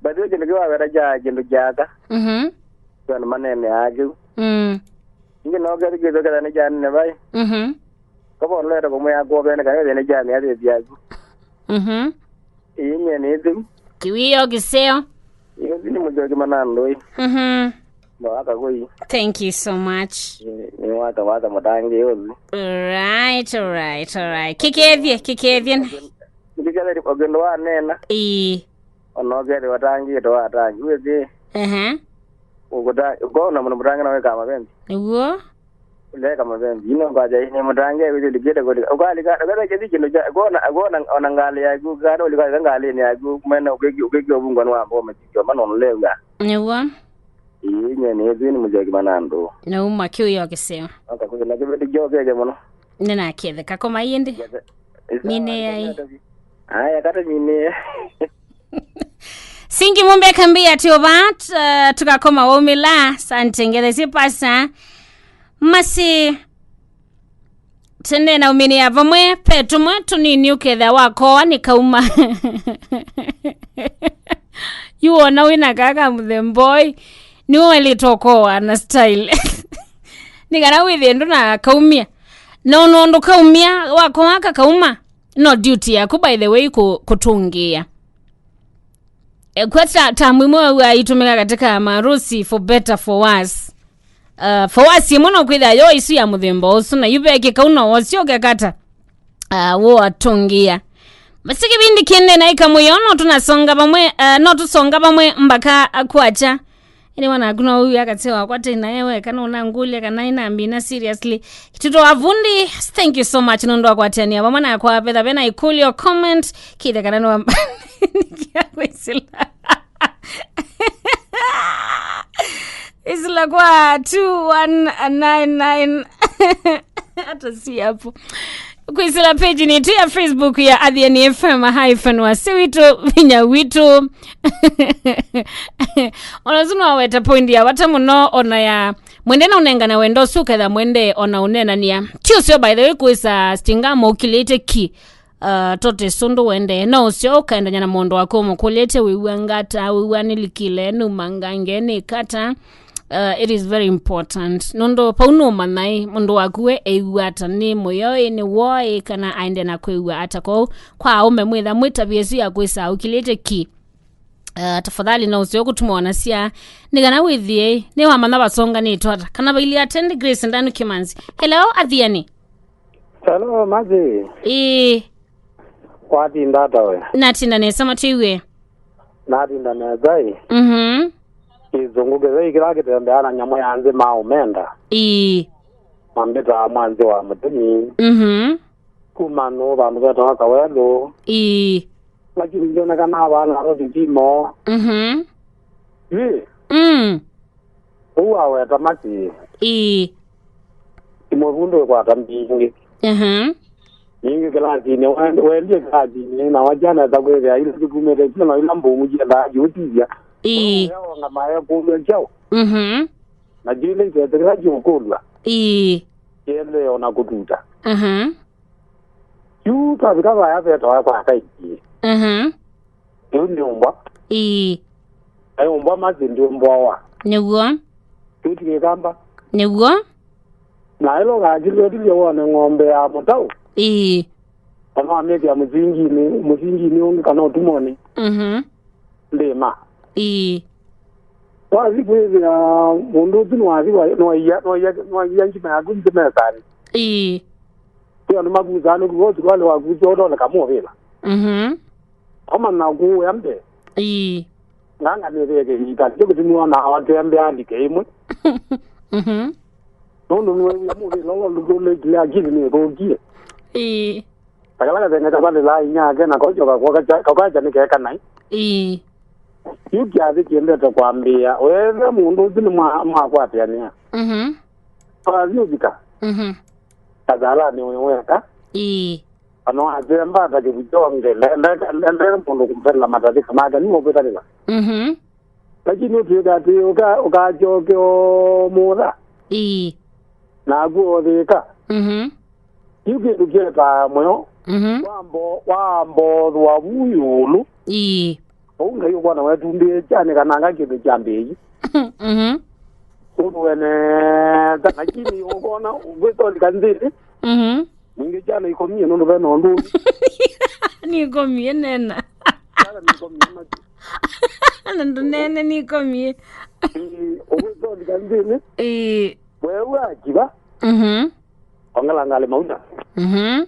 Mbethĩ kĩndũ kĩwaweta kya kĩndũ kyaka. Mhm. Kwenda manene yake. Mm. Ingĩ no kethĩ kĩthoketha nĩ kyanene vai. Mhm. Kava ũnũleta kũmwĩa kũvene kana thĩna kya mĩathĩthi yaku. Mhm. Ĩĩ nye nĩ thĩu. Kĩwĩo kĩseo. Ĩĩ nĩ mũjoki manandũĩ. Mhm. No akagũi. Thank you so much. Nĩ waka waka mũtangĩ ũthi. Alright, alright, alright. Kĩkethie, kĩkethie. Nĩkĩkethie ũkĩndũ wa nena. Ĩĩ. Ona ũkethĩwa ũtangĩĩte watangĩ wĩthĩ. Ehe. Ũkũta ũkona mũndũ mũtangĩ na wĩkaa mavenzi. Nĩw'o. Ũleka mavenzi ino kwaja ine mũtangĩ wĩthĩlikĩte kũlika ũkalika ũkethĩa kĩthi kĩndũ kya kona kona ona ngalĩ yaku kana ũlika ngalĩnĩ yaku mena ũkĩkĩa ũvungwa nĩ wamba ũmĩkĩkĩa mana ũnũlew'a. Nĩw'o. Ĩĩ nye nĩĩthĩ nĩ mũsyoki manandũ. Nauma kĩu yo kĩseo. Akakwĩla kĩveti kyo keke mũno. Nĩnakĩtheka koma ĩndĩ. Minĩai. Aya kata minĩe. Singi mumbe kambi ya tiobat uh, tukakoma waumila sante ngethe sipasa masi tene na umini ya vamwe pe tumwe tunini ukethia wakoa nikauma yu wona wina kaka mũthemboi niwe wailite ũkoa na style nĩ kana wĩthĩe ndũnakaumia na ũnũndũ kaumia wakoa kakauma No duty yaku, by the way, ku-, kũtũngĩĩa. E, kwa ta, tamu imwe wĩw'aa itũmĩka katika maharusi for better, for worse. Uh, for worse, imwe no kwĩthĩa yo isu ya mũthemba ũsu, na yu vekĩka ũno wosyoke kata. Uh, wo atũngĩĩa. Basi kĩvindi kĩendee na ĩkamũyo, no tunasonga vamwe, uh, no tusonga vamwe mbaka akwakya. Ĩndĩ wanaku no ũw'e akasya wakwa tena ewe, kana ũnangũlya kana ĩnambina seriously. Kituto Avundi, thank you so much nũndũ wa kwatĩanĩa vamwe nakwa. Vetha vena ĩkũlyo, comment, kĩthe kana nĩwa nĩkĩa kwĩsĩla. Isila kwa two one nine nine. Hata si hapo. Kwĩsĩla page nitũ ya Facebook ya Athiani F M hyphen Wasya Witũ, Vinya Witũ. Ona ũsu no weta point ya vata mũno, ona ya mwende na ũnengana wendo ũsu, ũketha mwende ona ũnenania. Ti ũseo, by the way, kwĩsa stinga mũkilĩte ki. Uh, tote sũndũ wende. No ũseo ũkaendany'a na mũndũ waku ũmũkũlĩte, wĩw'a ngata, wĩw'a nĩlikile, numa ngange, nĩ kata. Uh, it is very important. Nũndũ vau nũmanyai mũndũ waku we eĩw'a ata, nĩ mũyoi, nĩ woi, kana aende na kwĩw'a ata. Kwoou, kwa aũme mwĩtha mwĩtavya ĩsu ya kwĩsa ũkilĩte ki. Uh, tafadhali no ũseo kũtuma wanasya, nĩ kana wĩthĩe nĩwamanya vasonganĩtwe ata, kana vailyĩ ata. Nĩ Grace Ndanu Kimanzi. Hello, Athiani. Hello, Mercy. Ĩĩ. Watinda ata we? Natinda nesa, matwĩw'e. Natinda nesa ĩ. Mhm. Kĩsũngũ kĩthei kĩla kĩtembeaa na nyamũ ya nthĩ maũmenda. Ĩĩ. Mambĩtaa mwanzĩ wa mũtemi. Mhm. Kuma nũ vandũ vetawa Kawelũ. Ĩĩ. Lakini ndionekana vana ro vipimo. Mhm. Ĩ. Mm. Ũu aweta Mercy. Ĩĩ. Imwe vu ndwĩkwata mbingĩ. Aha. Ningĩ kĩlasinĩ, we-, wendie kĩlasinĩ, na wakyana esa kwĩthĩa ila sikumĩte syo na ila mbũmu syendaa siũtithya. Ĩĩ. Ũyaonga maekũlw'a kyaũ. Mhm. Na syĩla iketĩkĩla syũkũlw'a. Ĩĩ. Syĩlĩe ona kũtuta. Aha. Yu twavika vaya vetawa kwa kaingĩ. Mhm. Yu nĩ ũmbwa. Ĩĩ. Ai ũmbwa Mercy ndĩũmbwawa. Nĩw'o. Yu ti kĩkamba. Nĩw'o. Na ĩla ũkakilĩtilye wone ng'ombe ya mũtaũ. Ĩĩ. Kana wamĩkĩa mũsinginĩ, mũsinginĩ ũngĩ kana ũtumonĩ. Mhm. Ndĩma. Ĩĩ. Wathi kwĩthĩa mũndũ ũsu nĩwathi wa-, nĩwaia, nĩwaia, nĩwaia ngima yaku nthĩ mesanĩ. Ĩĩ. Kwĩ andũ makusaa nũku, ũsu kwalĩ wakusa ũtoleka mũvĩla. Mhm. Omana kũũya mbee. Ĩĩ. Nganga nĩveke ita, nĩkyo kĩtumi wonaa watembea alike ĩmwe. Mhm. Nũndũ nĩwew'a mũvĩla ũla ndũtũlĩkile akili nĩthũkie. Ĩĩ. Ta kala kathenge kavalĩlaa inyake na kojoka kwakya, kakakya nĩ keka naĩ. Ĩĩ. Yu kyathĩ kĩendete kwambĩĩa, wethe mũndũ ũsu nĩ mwa-, mwakwatĩanĩa. Mhm. Wathi ũvika. Mhm. Kathalanĩ ũyũ weka. Ĩĩ. Kana wasemba ata kĩvu kyonge, ndendete, ndendete mũndũ kũmvela matatĩka make, nĩ ũkwĩtatĩka. Mhm. Lakini ũtwĩka atĩ ũka-, ũkakyoke o mũtha. Ĩĩ. Naku ũthĩka. Mhm. Yu kĩndũ kyetaa mũyo. Mhm. Wambo-, wambothwa vu ĩũlũ. Ĩĩ. Ũu Ngai ũkwona wetumbĩĩkya nĩ kananga kĩndũ kyambĩĩi. Mhm. Ũndũ wene ta lakini ũkona wĩtolika nthĩnĩ. Mhm. Ningĩ kyana ikomie nũndũ ve na ũndũ ũngĩ. Nĩkomie nena. Kyana nĩkomie matu. Na ndũnene nĩkomie. Ĩĩ, ũgwĩtolika nthĩnĩ. Ĩĩ. Wewe akiva. Mhm. Ongela ngalĩ mauna. Mhm.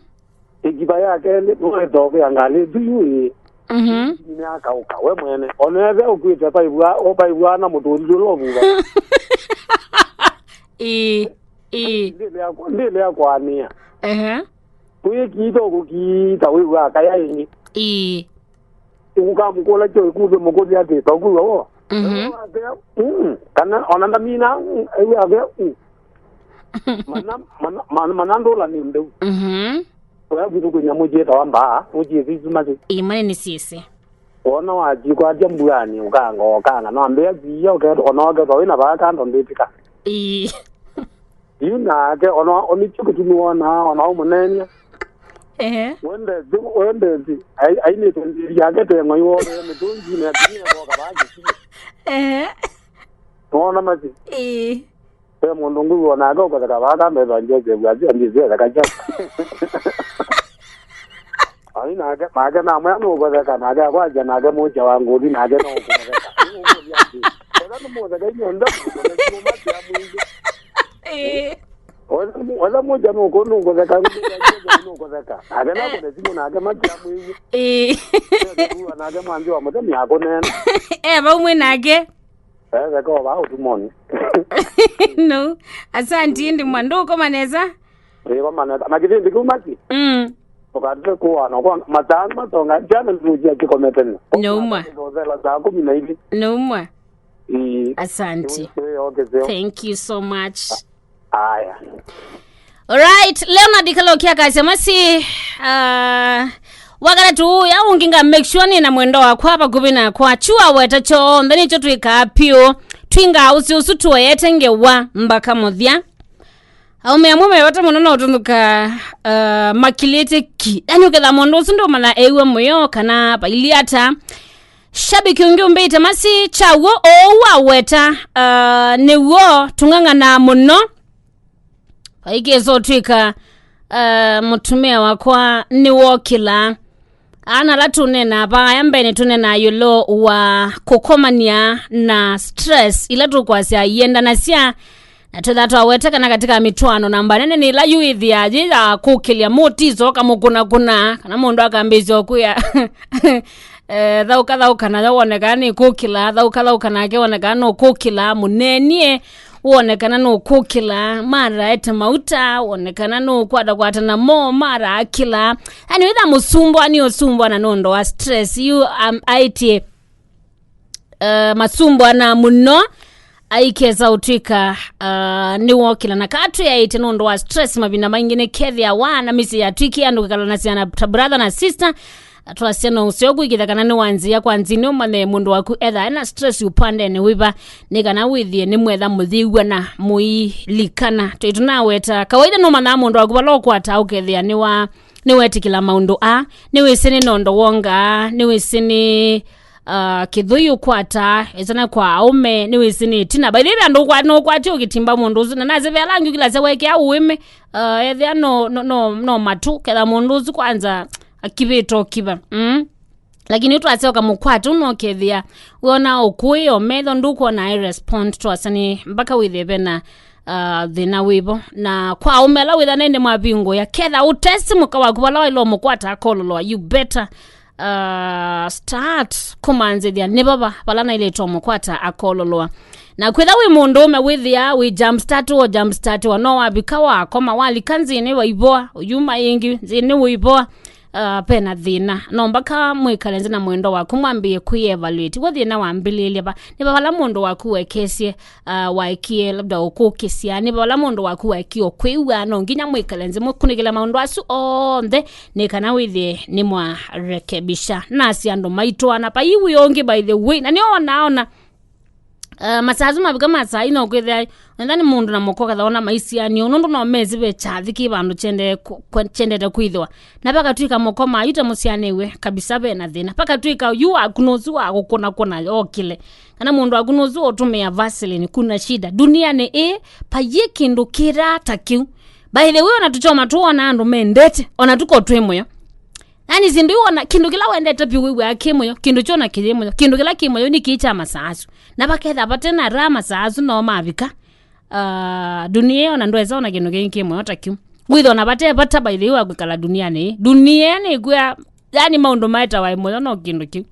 Ĩkiva ya kelĩ, nũwĩtha ũvĩa ngalĩ ĩsu yu ĩĩ. Mhm. Nĩakaũka we mwene. Onethe ũkwĩte vaivwa, vaivwa na mũtũndi ũla ũvuva. Ĩĩ, ĩĩ. Ndĩlea kwa-, ndĩlea kwanĩa. Ehe. Wĩkiita ũkũkiita wĩw'aa kaya ĩngĩ. Ĩĩ. Ũkamũkũla kyo ĩkuvĩ mũkũthi atĩ, "Twakwĩw'a wo?" Mhm. Ew'a asya, "Mm." Kana ona ndamina, mm, ew'a asya, "Mm." Mana, mana, mana, mana ndũla nĩ mbeu. Mhm. Oya kwitũ kwĩ nyamũ syĩtawa mbaa, ũkyĩsĩ isu Mercy? Ĩĩ, Mercy nĩsyĩsĩ. Wona wakikwatya mbuanĩ, ũkanga, ũkanga. No ambĩa kiia, ũkethwa, ona ũkethwa wĩna vaa kando ndĩtĩka. Ĩĩ. Yu nake, ona, ona nĩkyo kĩtumi wonaa, ona ũmũneenya. Ehe. Wendete, wendete, ai-, ainĩte ndĩri yake teng'o iwovee mĩtũngi na atumia koka vaa kĩsio. Ehe. Nĩwona Mercy? Ĩĩ. Ve mũndũ ngũw'o nake ũkũtheka vaa kando ethwa Joseph, athi ambĩsĩ etheka kya. Ai, nake, nake namwĩa nũkũtheka, nake akwasya nake mũkya wa ngũthi, nake no ũkũtheka. Nĩũkũtheka ati, ethwa nĩmũtheka inyuonthe, mũkũtheka inyuo mati amwĩie. Ĩĩ. Ethwa mũkya nũkũ-, nũkũtheka, nũkũtheka. Nake nakũne simũ nake mati amwĩie. Ĩĩ. Nĩkuwa nake mwanzi wa mũthenya akũneena. E vau mwĩ nake. Etheka o vaa ũtumoni. No. Asanti, ndi mwa, ndũkoma nesa? Ĩĩ, koma nesa. Na kĩvĩndĩ kĩu mati? Mm. Ũkatũte kũana kwa masaa matonga, jana nĩtũkia kĩkome tene. Nũmwa. Ũthela saa kũmi na ilĩ. Nũmwa. Ĩĩ. Asanti. Ĩĩ, okay, sio. Thank you so much. Aya. Alright, Leonard Kalokia akasya masi, uh, wakatatu ya ũngĩ nga make sure nĩ na mwendo wakwa vakuvĩ nakwa. Chua weta kyonthe nĩkyo twĩkaa piũ. Twingaa ũsĩ ũsu tuoyete ngewa mbaka mũthya. Aũme amwe me vata mũno no ũtũnthũka, uh, makilĩte ki. Yaani ũketha mũndũ ũsu ndũmanya eĩw'a mũyo kana vailyĩ ata. Shabiki ũngĩ ũmbĩte masi, kyaw'o ũu waweta, uh, nĩw'o tũng'ang'anaa mũno. Vaikĩsa ũtw'ĩka, uh, mũtumĩa wakwa nĩwokĩla. Ana ala tũneenaa vaa mbee nĩtũneenaa ĩũlũ wa kũkomany'a na stress ila tũkwasya iendanasya. Na twĩthaa twaweta kana katika mĩtwaano, namba nene nĩ ĩla yu ĩthĩaa yĩ ya kũkĩlya mũtiso ũkamũkũnakũna, kana mũndũ akambĩĩsya ũkwĩa, eh, thaũka, thaũka nayo wone kana nĩ kũkĩla, thaũka, thaũka nake wone kana nũkũkĩla, mũnenie wone kana nũkũkĩla, mara ete mauta wone kana nũkwata kwata namo, mara akĩla. Yaani wĩtha mũsumbwa nĩ ũsumbwa na nũndũ wa stress yu, um, aĩtye uh, masumbwana mũno, aikesa ũtw'ĩka, uh, nĩwokĩla na katwĩaĩte nũndũ wa stress. Mavinda maingĩ nĩkethĩawa na mĩsyĩ yatw'ĩkie andũ kwĩkala na syana ta brother na sister. Twasya no ũseo kwĩkĩtha kana nĩ wa nzĩa kwa nzĩa nĩ ũmanye mũndũ waku etha ena stress upandene wĩva, nĩ kana wĩthĩe nĩ mwetha mũyĩw'a na mũilikana. Twĩ tũnaweta kawaida nũmanyaa mũndũ waku vala ũkwata ũkethĩa nĩ wa nĩwetĩkĩla maũndũ aa, nĩwĩsĩ nĩ nondo wongaa, nĩwĩsĩ nĩ, uh, kĩthũi ũkwata, ĩtana kwa aũme, nĩwĩsĩ nĩ ĩtina. By the way, andũ ũkwa-, nũkwatĩ ũkĩtimba mũndũ ũsu, na nasĩ ve ala angĩ ũkilasya wekea ũĩmĩ, uh, ethĩa no, no, no, no matũ, ketha mũndũ ũsu kwanza akivĩte ũkiva. Mm. Lakini ũtwasya ũkamũkwata ũno ũkethĩa wĩona ũkũĩ o metho ndũkwona ai respond twasya nĩ mpaka wĩthĩe vena, uh, thĩna wĩvo. Na kwa aũme ala wĩthana ĩndĩ mwavingũĩa, ketha ũtesti mũka waku vala waĩle ũmũkwata akololoa, you better, uh, start kũmanzĩthya nĩ vava vala naĩlĩte ũmũkwata akololoa. Na kwĩtha wĩ mũndũũme wĩthĩa wĩ jumpstart, wo jumpstart wa no wavika wakoma walika nzĩnĩ waivoa, ũyuma ĩngĩ nzĩnĩ wĩivoa. Uh, pena thĩna. No mpaka mwĩkale nthĩ na mwendwa waku mwambĩĩe kwĩ-evaluate. We thĩna wambĩlĩĩlya va? Nĩ va vala mũndũ waku wekesye, uh, waekie labda ũkũkĩsya? Nĩ va vala mũndũ waku waekie ũkwĩw'a? No nginya mwĩkale nthĩ mũkunĩkĩle maũndũ asu onthe nĩ kana wĩthĩe nĩ mwarekebisha. Nasi andũ maitũana vai wĩ ũngĩ, by the way, na nĩ onaona Uh, masaa asu mavika masaa ino kwĩthĩa, nenda nĩ mũndũ na mũka ũkathaona maisianio, nũndũ no mesi ve kyathi kĩ vandũ kyende ku-, kwe-, kyendete kwĩthĩwa. Na vakatw'ĩka mũka mayu ta mũsyanĩw'e, kabisa ve na thĩna. Vakatw'ĩka yu waku nũsu wa kũkũna kũna yokĩle. Kana mũndũ waku nũsu ũtũmĩa Vaseline, kuna shida. Duniani ĩ, vayĩ kĩndũ kĩraa ta kĩu. By the way, ona tũkyoma tũona andũ mendete, ona tuko twĩ mũyo. Yaani, syĩndũ iwona, kĩndũ kĩla wendete vyũ wĩw'aa kĩ mũyo, kĩndũ kyona kĩyĩ mũyo, kĩndũ kĩla kĩ mũyo nĩ kĩĩ kya masaa asu. Na vaketha vate na raha masaa asu no mavika. Ah, dunia ĩyo na ndwesa ona kĩndũ kĩngĩ kĩ mũyo ta kĩu. Wĩthwa na vate vata by the way wa kwĩkala duniani ĩĩ. Dunia ĩyo nĩkwĩa, yaani maũndũ maetawa mũyo no kĩndũ kĩu.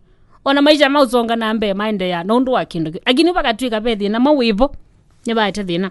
Ona maisha maũsonga na mbee maendeea nũndũ wa kĩndũ kĩu. Lakini vakatw'ĩka ve thĩna mo wĩvo, nĩvaete thĩna.